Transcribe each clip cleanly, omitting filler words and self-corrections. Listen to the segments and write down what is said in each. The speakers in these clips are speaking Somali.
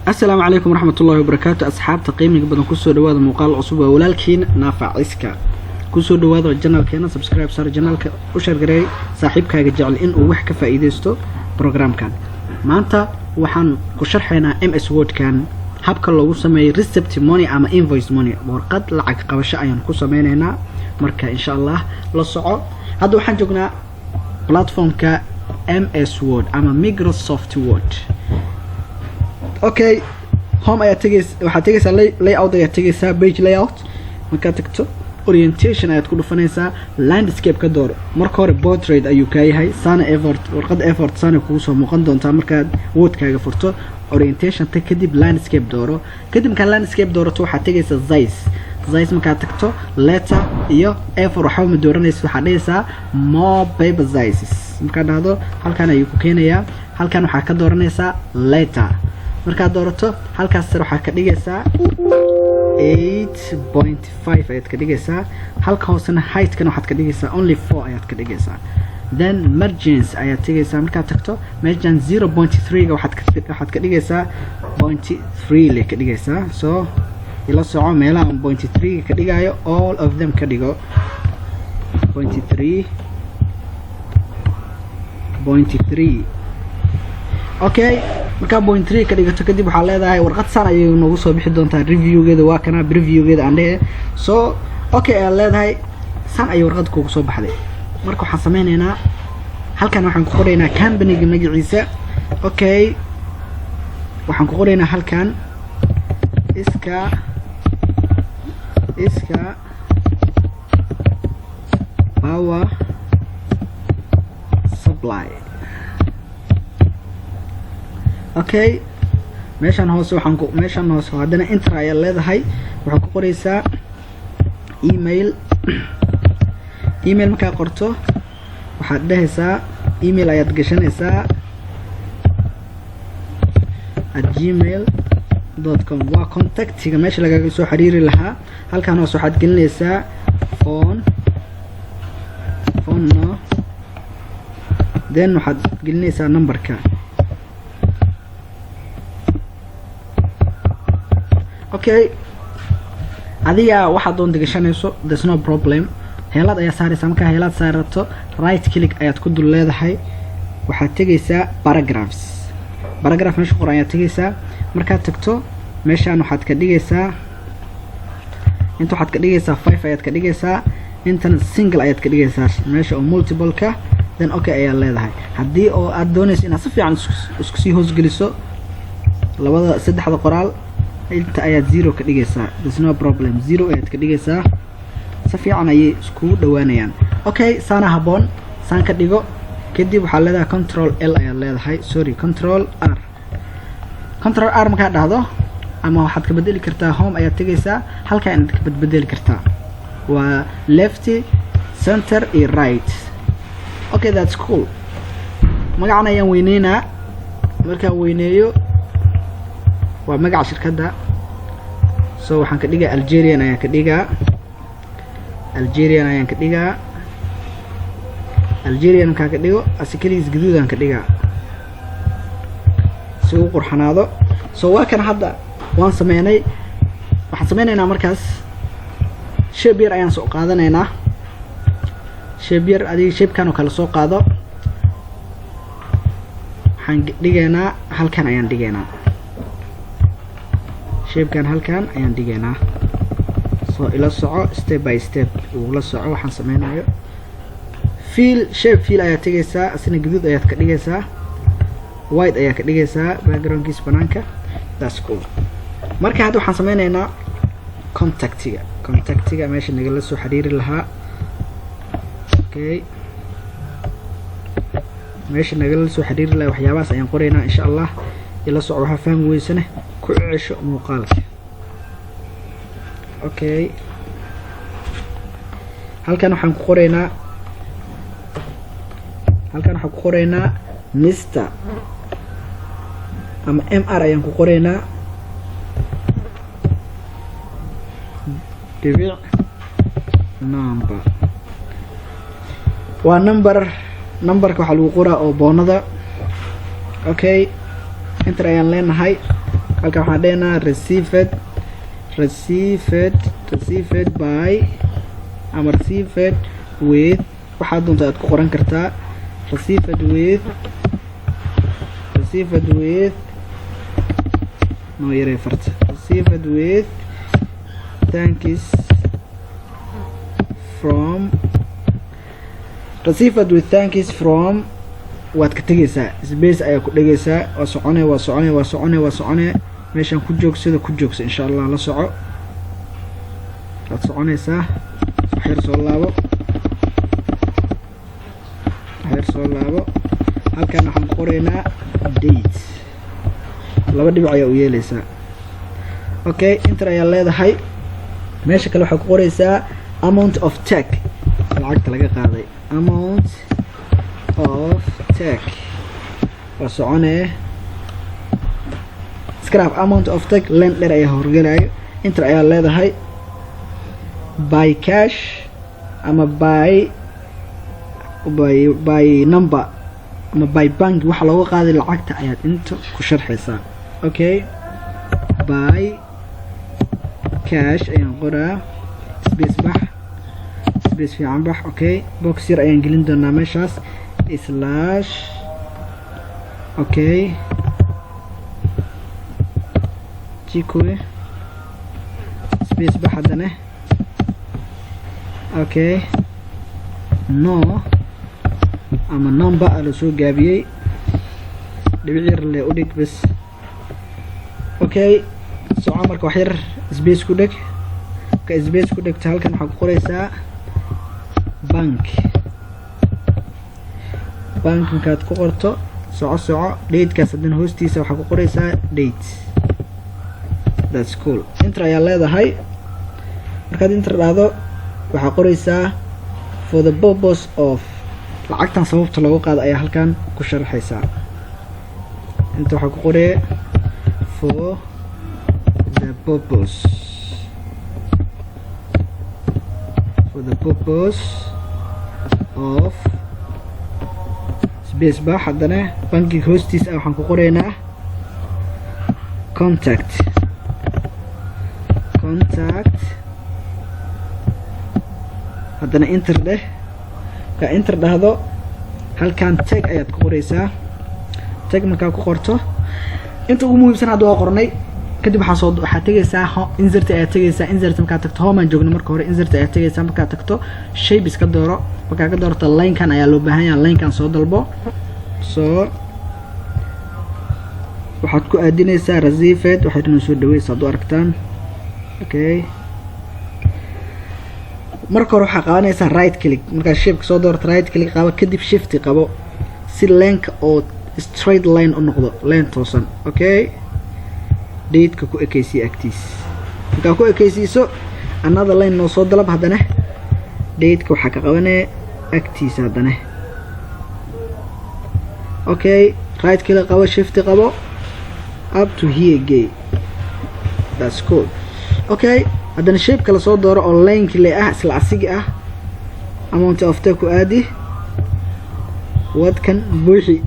Asalaamu calaykum waraxmatullahi wabarakaatu. Asxaabta qiimiga badan, kusoo dhawaada muuqaal cusub. Waa walaalkiin Naafac Ciska. Kusoo dhawaada channelkeena, subscribe saar channelka, u share gareey saaxiibkaaga jecel in uu wax ka faa'iidaysto programkan. Maanta waxaan ku sharxaynaa MS Wordkan habka loogu sameeyo receipt money ama invoice money, warqad lacag qabasho ayaan ku sameyneynaa. Marka insha Allah la soco. Hadda waxaan joognaa platformka MS Word ama Microsoft Word. Okay, home ayaad tegays, waxaad tegaysaa layout ayaad tegaysaa, page layout. Markaad tagto, orientation ayaad ku dhufanaysaa, landscape ka door. Marka hore portrait ayuu kaa yahay. Sana A4, warqadda A4 sana kugu soo muuqan doontaa markaad Wordkaaga furto. Orientation tag, kadib landscape dooro. Kadib markaad landscape doorato, waxaad tegaysaa size. Size markaad tagto, letter iyo A4 waxba ma dooranaysa. Waxaad dhahaysaa more paper sizes. Markaad dhahdo, halkan ayuu ku keenayaa. Halkan waxaad ka dooranaysaa letter. Markaad doorato, halkaas sare waxaad ka dhigaysaa 8.5 ayaad ka dhigaysaa. Halka hoosena heightkana waxaad ka dhigaysaa only 4 ayaad ka dhigaysaa. Then margins ayaad tegaysaa. Markaad tagto margin, 0.3 ga waxaad ka dhigaysaa 0.3 le ka dhigaysaa. So ila soco meelaha aan 0.3 ka dhigayo. All of them ka dhigo 0.3, 0.3. Okay, markaa 0.3 ka dhigato kadib, waxaa leedahay warqad saan ayay noogu soo bixi doontaa. Reviewgeeda waa kana, previewgeeda aan dhehe. So okay ayaad leedahay. Saan ayay warqad kugu soo baxday. Marka waxaan sameyneynaa, halkan waxaan ku qoraynaa companyga magaciisa. Okay, waxaan ku qoraynaa halkan Iska Power Supply. Okay, meeshaan hoose waxaan ku meeshaan hoose haddana enter ayaa leedahay. Waxaad ku qoraysaa email. Email markaa qorto, waxaad dhehaysaa email ayaad gashanaysaa @gmail.com. Waa contactiga meesha lagaga soo xiriiri lahaa. Halkaan hoose waxaad gelinaysaa phone no, then waxaad gelinaysaa numberka. Okay, adiga waxaad doonta gashanayso, there's no problem. Highlight ayaa saaraysaa. Markaa highlight saarato, right click ayaad ku dul leedahay. Waxaad tegaysaa paragraphs. Paragraph meesha qoran ayaad tegaysaa. Markaad tagto, meeshaan waxaad ka dhigaysaa, inta waxaad ka dhigaysaa five ayaad ka dhigaysaa, intana single ayaad ka dhigaysaa, meesha oo multiple-ka. Then okay ayaad leedahay. Haddii oo aad doonayso inaad si fiican isku sii hoosgeliso labada saddexda qoraal, inta ayaad zero ka dhigaysaa. There's no problem, zero ayaad ka dhigaysaa. Si fiican ayay iskugu dhawaanayaan. Okay, saana habboon, saan ka dhigo. Kadib waxaad leedahay Control L ayaad leedahay, sorry, Control R. Control R markaad dhahdo, ama waxaad ka bedeli kartaa, home ayaad tegaysaa, halkaa inaad ka badbedeli kartaa waa left, center iyo right. Okay, that's cool. Magacan ayaan weyneynaa. Markaan weyneeyo, waa magaca shirkadda. So waxaan ka dhigaa Algerian ayaan ka dhigaa, Algerian ayaan ka dhigaa. Algerian markaan ka dhigo, ase keligiis gaduudaan ka dhigaa si uu qurxanaado. So waa kan, hadda waan sameynay. Waxaan sameynaynaa markaas shape yar ayaan soo qaadanaynaa. Shape yar, adiga shapekan oo kale soo qaado. Waxaan dhigaynaa halkan ayaan dhigaynaa shapekan, halkan ayaan dhigaynaa. Soo ila soco, step by step ugula soco waxaan sameynayo. Fill, shape fill ayaad tegaysaa. Asna gaduud ayaad ka dhigaysaa, white ayaa ka dhigaysaa backgroundkiisa banaanka. That's cool. Marka hadda waxaan sameyneynaa contactiga, contactiga meesha nagala soo xiriiri lahaa. Okay, meesha nagala soo xiriiri lahaa, waxyaabahaas ayaan qoraynaa insha Allah. Ila soco, waxaa fahmi weysane ku cesho muuqaalka. Okay, halkan waxaan ku qoraynaa, halkan waxaan ku qoraynaa Mister ama MR ayaan ku qoraynaa, dhibic, number. Waa number. Numberka waxaa lagu qoraa oo boonada. Okay, enter ayaan leenahay. Halkan waxaan dhehnaa received by ama received with, waxaad doonta aad ku qoran kartaa. Received with, noo yaree farta, received with thanks from, received with thanks from. Waad ka tegeysaa, space ayaa ku dhegeysaa. Waa socone, waa socone, waa socone, waa socone. Meeshaan ku joogsada, ku joogsa, insha Allah. La soco, waad soconaysaa. Waxyar soo laabo, waxyar soo laabo. Halkan waxaan ku qoraynaa date, laba dhibic ayaa u yeeleysaa. Okay, enter ayaa leedahay. Meesha kale waxaa ku qoreysaa amount of take, lacagta laga qaaday. Amount of take, waa soconee scrap. Amount of take, line dheer ayaa horgelayo. Enter ayaa leedahay. By cash ama by number ama by bank waxa looga qaaday lacagta ayaad inta ku sharxaysaa. Okay, by cash ayaan qoraa. Space bax, space fiican bax. Okay, box yar ayaan gelin doonaa meeshaas, slash. Okay, jikowe, space bax haddana. Okay, no ama number a lasoo gaabiyey, dhibic yar le udhig bes. Okay, soco. Marka wax yar space ku dheg. Marka space ku dhegto, halkan waxaa ku qoreysaa bank. Bank markaad ku qorto, soco, soco. Datekaas haddana hoostiisa waxaa ku qoreysaa date. That's cool. Enter ayaa leedahay. Markaad enter dhahdo, waxaa qoreysaa for the purpose of, lacagtan sababta looga qaado ayaa halkan ku sharaxaysaa. Inta waxaa ku qoraya for the purpose, for the purpose of, space bax haddana. Bankiga hoostiisa ah waxaan ku qoraynaa contact. Contact haddana enter dheh. Markaa enter dhahdo, halkan tag ayaad ku qoreysaa. Tag markaa ku qorto, inta ugu muhiimsan hadda waa qornay. Kadib waxaa tegeysaa insert ayaa tegeysaa. Insert markaa tagto, home aan joogno marka hore, insert ayaa tegeysaa. Markaa tagto, shape iska dooro. Markaa ka doorto, linekan ayaa loo baahan yaha. Linekan soo dalbo. Soo waxaad ku aadineysaa received. Waxaad inoo soo dhaweysa ad u aragtaan. Okay, marka hore waxaa qabanaysaa right click. Markaa shapeka soo doorto, right click qabo, kadib shift qabo si lineka oo straight line u noqdo, line toosan. Okay, dateka ku ekeysiya agtiis. Markaa ku ekeysiiso, another line noo soo dalab. Haddana dateka waxaa ka qabanaya agtiisa haddana. Okay, right click qabo, shift qabo, up to here gay. That's cool. Okay, haddana shape kala soo dooro oo lineki le ah, isla asigi ah. Amount of ta ku aadi, wadkan buuxi,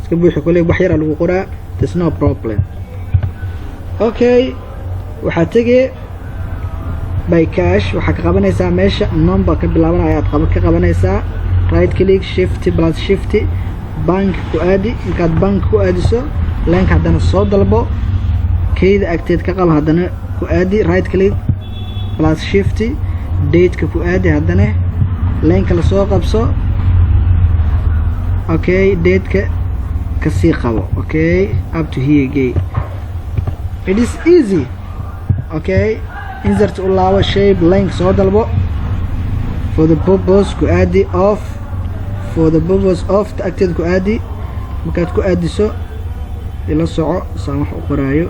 iska buuxi. Koley wax yaraa lagu qoraa, there's no problem. Okay, waxaa tegee by cash. Waxaa ka qabanaysaa meesha number ka bilaabanaya aad qaba ka qabanaysaa. Right click, shift plus shift, bank ku aadi. Markaad bank ku aadiso, lineka haddana soo dalbo, keyda agteed ka qaba, haddana ku aadi. Right click plus shift, dateka ku aadi. Haddana lineka lasoo qabso. Okay, dateka kasii qabo. Okay, up to here gay. It is easy. Okay, insert u laabo, shape, line soo dalbo, for the purpose ku aadi, of, for the purpose of ta agteeda ku aadi. Markaad ku aadiso, ila soco saan wax u qoraayo.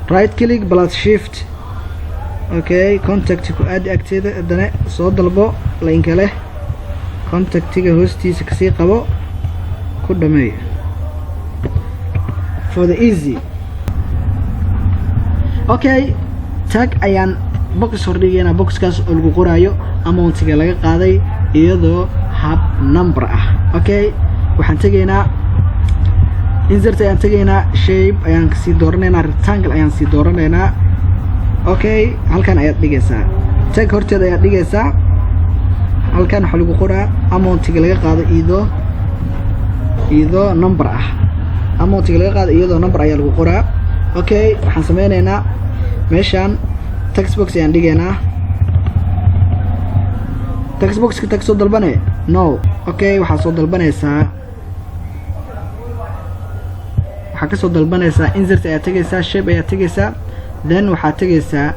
Right click plus shift. Okay, contact ku aadi agteeda, haddana soo dalbo lineka leh, contactiga hoostiisa kasii qabo, ku dhameey. For the easy. Okay, tag ayaan box hordhigaynaa, boxkaas oo lagu qoraayo amountiga laga qaaday iyadoo hab number ah. Okay, waxaan tegaynaa Insert ayaan tegaynaa, shape ayaan kasii dooranaynaa, rectangle ayaan sii dooranaynaa. Okay, halkan ayaad dhigaysaa, tag horteed ayaad dhigaysaa. Halkan waxaa lagu qoraa amountiga laga qaado iyadoo number ah. Amountiga laga qaado iyadoo number ayaa lagu qoraa. Okay, waxaan sameyneynaa meeshaan text box ayaan dhigaynaa. Text boxka tag soo dalbane no. Okay, waxaad soo dalbanaysaa, waxaa kasoo dalbanaysaa insert ayaa tegaysaa, shape ayaa tegaysaa, then waxaad tegaysaa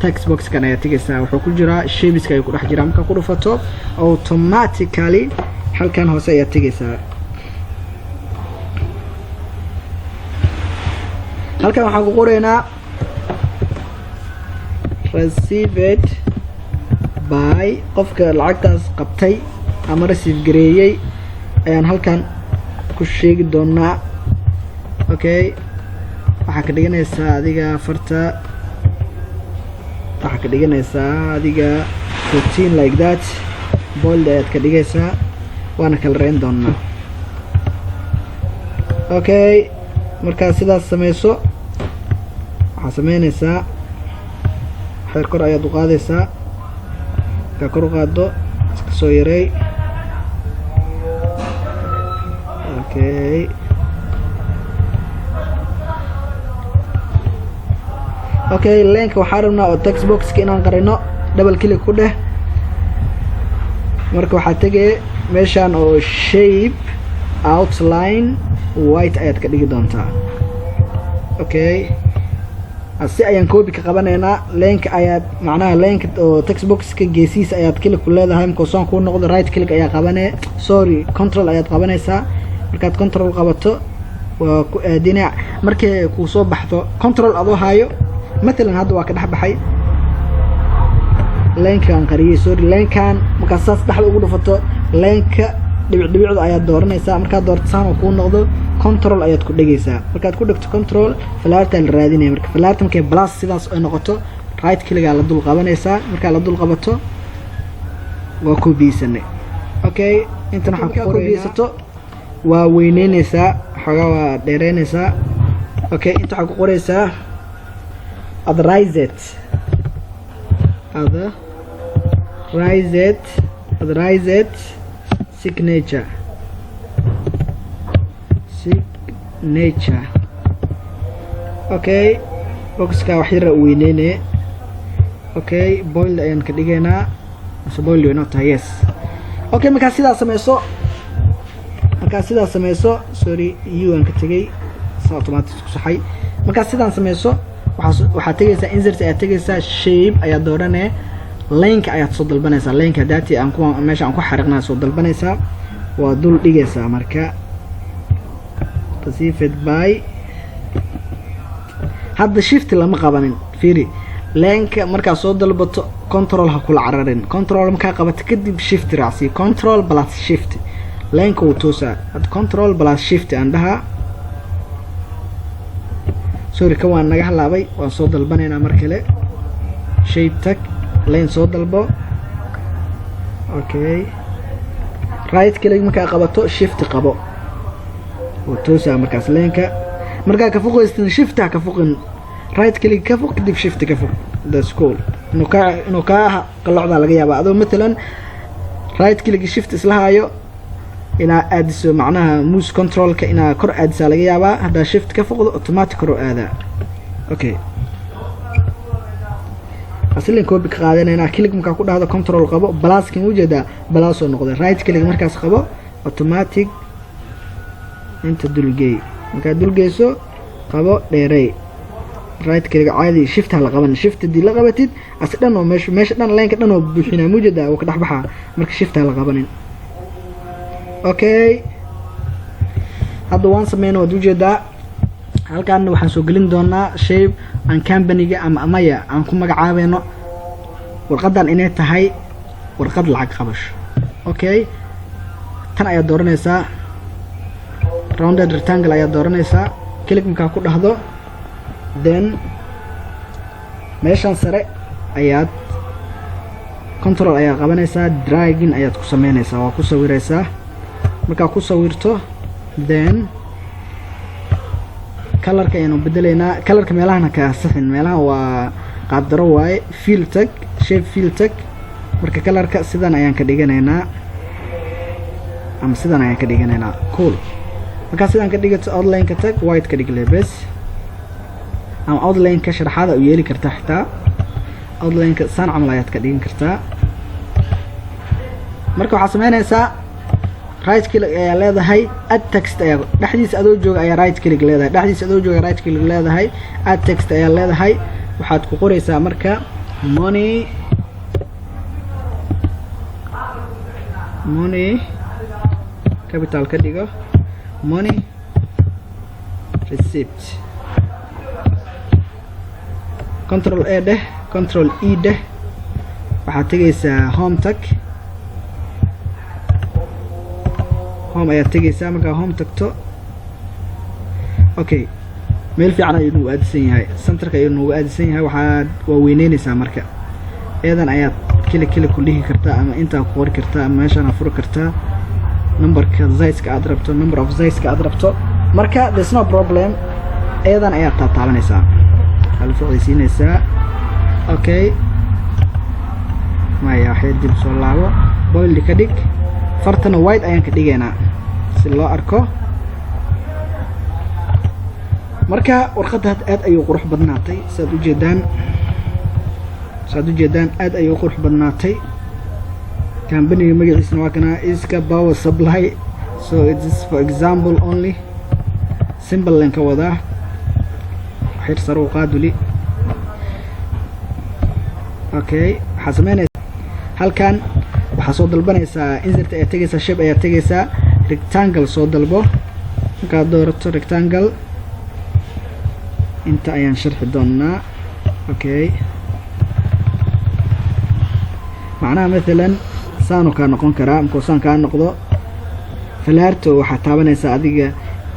text boxkan ayaa tegaysaa. Wuxuu ku jiraa shapeska ayuu ku dhex jiraa. Markaa ku dhufato, automatically halkan hoose ayaad tegaysaa. Halkan waxaan ku qoraynaa received by, qofka lacagtaas qabtay ama receive gareeyey ayaan halkan ku sheegi doonaa. Okay, waxaa ka dhiganaysaa adiga farta, waxaa ka dhiganaysaa adiga 14 like that. Bold ayaad ka dhigaysaa, waana kala reyn doonaa. Okay, markaad sidaas sameyso, waxaad sameynaysaa xeer kor ayaad u qaadaysaa. Markaa kor u qaado, iska soo yareey. Okay, lineka waxaa rabnaa oo text boxka inaan qarino. Double click ku dheh. Marka waxaa tegay meeshaan oo shape outline white ayaad ka dhigi doontaa. Okay, si ayaan copy ka qabanaynaa. Lineka ayaad, macnaha lineka oo text boxka geesihiisa ayaad click ku leedahay. Markuu saan kuu noqdo, right click ayaa qabanee, sorry, control ayaad qabanaysaa. Markaad control qabato, waa ku aadina. Markay kuu soo baxdo control adoo haayo, matalan hadda waa ka dhex baxay linekan, qariyey, sorry. Linekan markaad saas dhexda ugu dhufato, lineka dhibic dhibicda ayaad dooranaysaa. Markaad doorto, saan oo kuu noqdo, control ayaad ku dhegaysaa. Markaad ku dhegto control, falaartaa la raadinaya. Marka falaarta markay plus sidaas ay noqoto, right clickgaa la dul qabanaysaa. Markaa la dul qabato, waa koobiyeysanay. Okay, intan waxaan ku koobiyeysato, waa weyneyneysaa xoogaa, waa dheereyneysaa. Okay, inta waxaa ku qoreysaa authorized, authorized signature. Okay, boxka wax yara weyneyne. Okay, bold ayaan ka dhigaynaa, mise bold way noo tahay? Yes. Okay, markaa sidaa sameyso, sorry, u aan ka tegay, sa automatic ku saxay. Markaa sidaan sameyso, waxaad tegaysaa insert ayaad tegaysaa, shape ayaad dooranee, lineka ayaad soo dalbanaysaa. Lineka dati aan ku meesha aan ku xariiqnaa soo dalbanaysaa, waa dul dhigaysaa. Marka received by, hadda shift lama qabanin. Fiiri, lineka markaad soo dalbato, control ha kula cararin. Control markaa qabato kadib, shift raacsiyo, control plus shift, lineka wuu toosaa. Hadda control plus shift aan dhahaa. Sorry, kan waan naga halaabay, waan soo dalbanaynaa mar kale. Shape tag, line soo dalbo. Okay, right click markaa qabato, shift qabo, wuu toosaa markaas lineka. Markaa ka foqaystin, shift ha ka foqin. Right click ka foq, kadib shift ka foq. That's cool. Inuu kaa qalocdaa laga yaabaa, adoo matalan right click shift isla haayo inaa aadiso, macnaha mouse controlka inaa kor aadisaa laga yaabaa. Haddaa shift ka foqdo, automatic kor oo aadaa. Okay, asilin copy ka qaadanayna. Click markaa ku dhahdo, control qabo, pluskan ujeedaa, plus oo noqday. Right click markaas qabo, automatic inta dulgeey. Markaad dulgeyso, qabo, dheerey. Right click caadi, shift ha la qaban. Shift hadii la qabatid, asi dhan oo meesha dhan, lineka dhan oo buuxinaa, mujeedaa, wuu ka dhex baxaa. Marka shift ha la qabanin. Okay, hadda waan sameyna, waad ujeedaa. Halkaana waxaan soo gelin doonaa shape aan companyga ama amaya aan ku magacaabeyno warqadan inay tahay warqad lacag qabasho. Okay, tan ayaad dooranaysaa, rounded rectangle ayaad dooranaysaa. Click markaa ku dhahdo, then meeshan sare ayaad control ayaa qabanaysaa, dragging ayaad ku sameynaysaa, waa ku sawiraysaa. Markaa ku sawirto, then Colorka ayaanu bedelaynaa. Colorka meelahana ka sixin, meelaha waa qaabdaro waaye. Fill tag, shape fill tag. Marka colorka sidan ayaan ka dhiganaynaa ama sidan ayaan ka dhiganaynaa. Cool. Markaa sidaan ka dhigato, outline-ka tag, white ka dhig lebes, ama outline-ka sharaxaada u yeeli kartaa. Xitaa outline-ka saan camal ayaad ka dhigan kartaa. Marka waxaad sameynaysaa, right click ayaa leedahay, add text ayaa dhexdiisa adoo jooga ayaa right click leedahay, dhexdiisa adoo jooga right click leedahay, add text ayaa leedahay. Waxaad ku qoraysaa marka money, capital ka dhigo, money receipt. Control A dheh, control E dheh. Waxaad tegaysaa home tag, home ayaad tegaysaa. Markaa home tagto, okay, meel fiican ayuu nagu aadisan yahay, centerka ayuu nagu aadisan yahay. Waxaad waa weyneyneysaa marka, eedan ayaad keli keli ku dhihi kartaa, ama intaa ku qori kartaa, ama meeshaan furi kartaa numberka sizeka aad rabto, number of sizeka aad rabto. Marka there's no problem, eedan ayaad taataabanaysaa, waa la ficaysiinaysaa. Okay, maya, waxyar dib soo laabo, bold ka dhig. Fartana white ayaan ka dhigaynaa si loo arko. Marka warqadda had aad ayuu qurux badnaatay, saad ujeedaan, saad ujeedaan, aad ayuu qurux badnaatay. Companyga magaciisana waa kana, Iska Power Supply. So it is for example only, simple len ka wadaa. Waxyar sare u qaaduli. Okay, waxaa sameynaysa halkan, waxaa soo dalbanaysaa insert ayaa tegaysaa, shape ayaa tegaysaa, rectangle soo dalbo. Markaad doorato rectangle, inta ayaan sharxi doonaa. Okay, macnaha mathalan saanu kaa noqon karaa. Markuu saan kaa noqdo, falaarto waxaad taabanaysaa adiga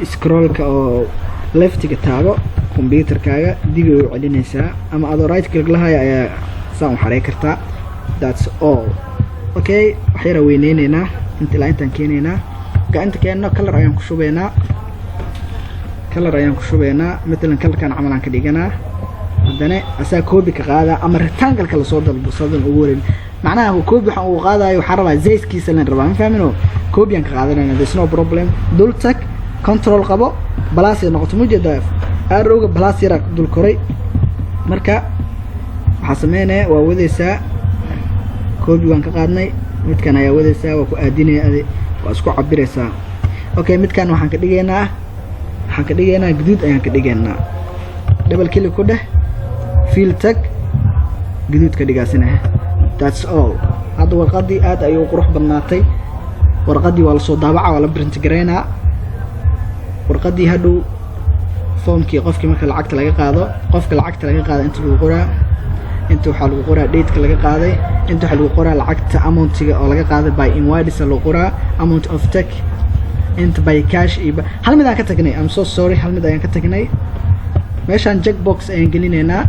scrollka oo leftiga taabo computerkaaga, dibay u celinaysaa, ama adoo right click lahaya ayaa saan u xarey kartaa. That's all. Okay, wax yaraa weyneyneynaa inta ilaa intaan keenaynaa. Marka inta keenno, color ayaan ku shubeynaa, color ayaan ku shubeynaa. Matalan colorkan camal aan ka dhiganaa. Haddana asaa copy ka qaadaa ama rectangle-ka lasoo dalbo sadan ugu wareyn. Macnaha copy waxaan ugu qaadayo, waxaan rabaa sizekiisa len rabaa, ma fahmino? Copy aan ka qaadanayna, there's no problem. Dul tag, control qabo, plus ay noqoto. Ma jeedaa arrowga plus yaraa dul koray? Marka waxaa sameynaya, waa wadaysaa. Copy waan ka qaadnay. Midkan ayaa wadaysaa, waa ku aadinaya, adi waa isku cabiraysaa. Okay, midkan waxaan ka dhigaynaa, waxaan ka dhigaynaa guduud ayaan ka dhigaynaa. Double click ku dheh, fill tag, guduud ka dhigaasina. That's all. Hadda warqaddii aad ayay u qurux badnaatay. Warqaddii waa lasoo daabaca, waa la print garaynaa warqaddii. Hadhow foomkii qofkii marka lacagta laga qaado, qofka lacagta laga qaado inta lagu qoraa. Inta waxaa lagu qoraa dateka laga qaaday, inta waxaa lagu qoraa lacagta amountiga oo laga qaaday, by invoice lagu qoraa, amount of tech inta, by cash iyo hal mid aan ka tagnay. I'm so sorry, hal mid ayaan ka tagnay. Meeshaan check box ayaan gelinaynaa.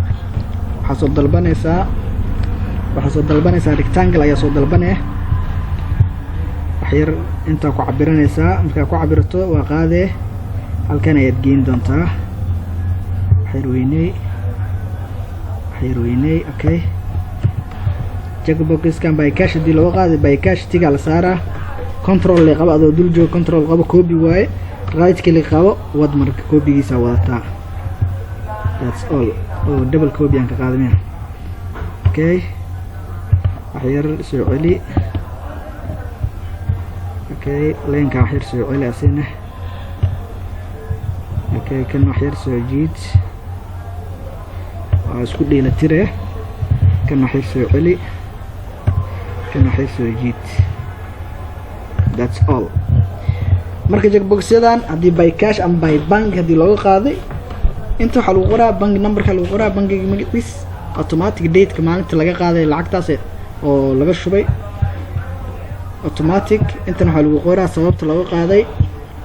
Waxaa soo dalbanaysaa, waxaa soo dalbanaysaa rectangle ayaa soo dalbanee. Wax yar intaa ku cabiranaysaa. Markaa ku cabirato, waa qaadee, halkan ayaad geyn doontaa. Wax yar weyney, wax yar weyney. Okay, checkboxkan by cash haddii looga qaaday, by cash tigaa la saaraa. Control le qabo, adoo dul joogo control qabo, copy waaye. Right click qabo, wad. Marka copygiisa wadataa. That's all. Oo double copy aan ka qaadamaya. Okay, wax yar soo celi. Okay, lineka wax yar soo celi asina. Okay, kan wax yar soo jiid, waa isku dheela tire. Kan wax yar soo celi, kan wax yar soo jiid. That's all. Marka checkboxyadan haddii by cash ama by bank haddii looga qaaday, inta waxaa lagu qoraa bank numberka, lagu qoraa bankiga magaciis, automatic dateka maalinta laga qaaday lacagtaas oo laga shubay automatic. Intana waxaa lagu qoraa sababta looga qaaday,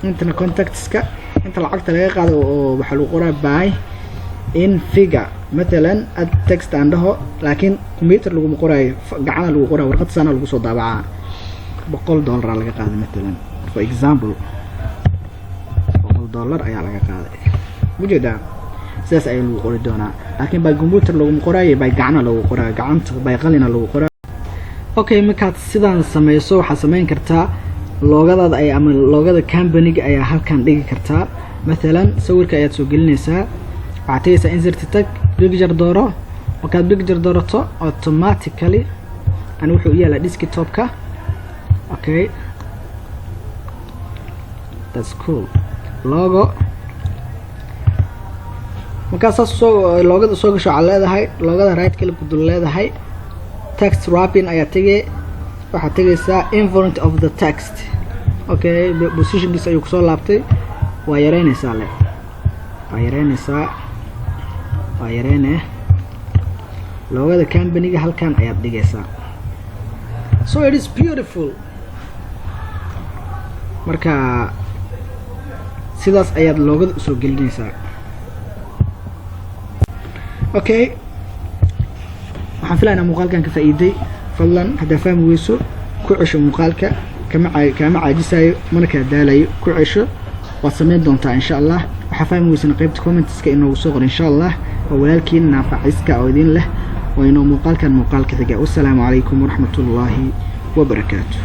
intana contactska. Inta lacagta laga qaaday oo waxaa lagu qoraa by in figure. Mathalan add text aan dhaho, laakiin computer laguma qoraayo, gacana lagu qoraa, warqad sana lagu soo daabacaa. $100 laga qaaday mathalan, for example, $100 ayaa laga qaaday. Ujeedaa, sidaas ayaa lagu qori doonaa, laakiin by computer laguma qoraayo, by gacna lagu qoraayo, gacanta by qalina lagu qoraayo. Okay, markaad sidaan sameyso, waxaad sameyn kartaa logo-gadaada ay ama logo-gada company-ga ayaa halkan dhigi kartaa. Mathalan, sawirka ayaad soo gelinaysaa. Waxaad tegaysaa insert tag, picture dooro. Markaad picture doorato, automatically ani wuxuu u yaalaa desktop-ka. Okay, that's cool. Logo markaa saas soo logo-gada soo gasho, waxaad leedahay logo-gada right click ku dul leedahay, text wrapping ayaa tegay. Waxaad tegaysaa in front of the text. Okay, position-kiisa ayuu kusoo laabtay. Waa yareynaysaa, le waa yareynaysaa, waa yareyne. Logo-gada company-ga halkan ayaad dhigaysaa. So it is beautiful. Marka sidaas ayaad logo-gada usoo gelinaysaa. Okay, waxaan filaynaa muuqaalkan ka faa'iiday. Fadlan, haddaa fahmi weyso, ku cesho muuqaalka. Kaama caajisayo, mana kaa daalayo. Ku cesho, waad sameyn doontaa, insha Allah. Waxaa fahmi weysana, qaybta comments-ka inoogu soo qor, insha Allah. Waa walaalkiin Naafaciska oo idin leh, waa inoo muuqaalkan muuqaalka xiga. Wasalaamu calaykum waraxmatullaahi wabarakaatu.